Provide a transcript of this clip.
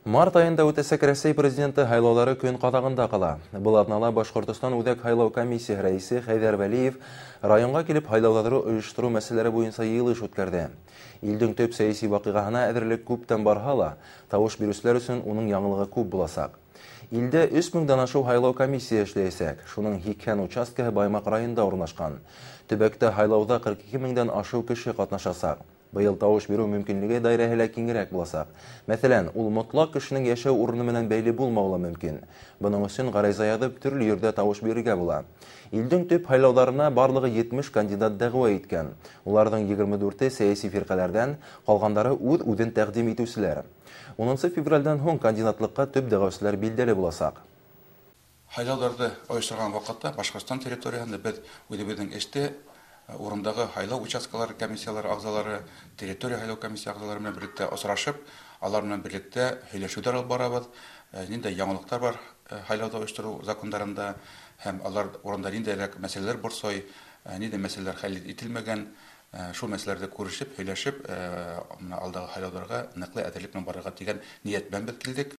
Март айында үтәсәк Рәсәй президенты һайлауҙары көн ҡаҙағында ҡала. Был аҙнала Башҡортостан Үҙәк һайлау комиссияһы рәйесе Хәйҙәр Вәлиев районға килеп һайлауҙарҙы ойоштороу мәсьәләләре буйынса йыйылыш үткәрҙе. Илдең төп сәйәси ваҡиғаһына әҙерлек күптән барһа ла, тауыш биреүселәр өсөн уның яңылығы күп буласаҡ. Илдә 3000-дән ашыу һайлау комиссияһы эшләйәсәк. Шуның 80 участкаһы Баймаҡ районында урынлашҡан. Төбәктә һайлауҙа 42 меңдән ашыу кеше ҡатнашасаҡ. Быйыл тауыш биреү мөмкинлеге даирәһе лә киңерәк буласаҡ. Мәҫәлән, ул мотлаҡ кешенең йәшәү урыны менән бәйле булмауы ла мөмкин. Бының өсөн ғариза яҙып төрлө ерҙә тауыш бирергә була. Илдең төп һайлауҙарына барлығы 70 кандидат дәғүә иткән. Уларҙың 24-е сәйәси фирҡәләрҙән, ҡалғандары үҙ-үҙен тәҡдим итеүселәр. 10 февралдән һуң кандидатлыҡҡа төп дәғүәселәр билдәле буласаҡ. Һайлауҙарҙы ойошторған ваҡытта Башҡортостан территорияһында беҙ үҙебеҙҙең эште урындағы һайлау участкалары комиссиялары ағзалары, территория һайлау комиссия ағзалары менән берлектә осрашып, алар менән берлектә һөйләшеүҙәр алып барабыҙ. Ниндәй яңылыҡтар бар һайлауҙы ойоштороу закондарында һәм алар урында ниндәйерәк мәсьәләләр борсой, ниндәй мәсьәләләр хәл ителмәгән, шул мәсьәләләрҙе күрешеп, һөйләшеп, алдағы һайлауҙарға ныҡлы әҙерлек менән барырға тигән ниәт менән беҙ килдек.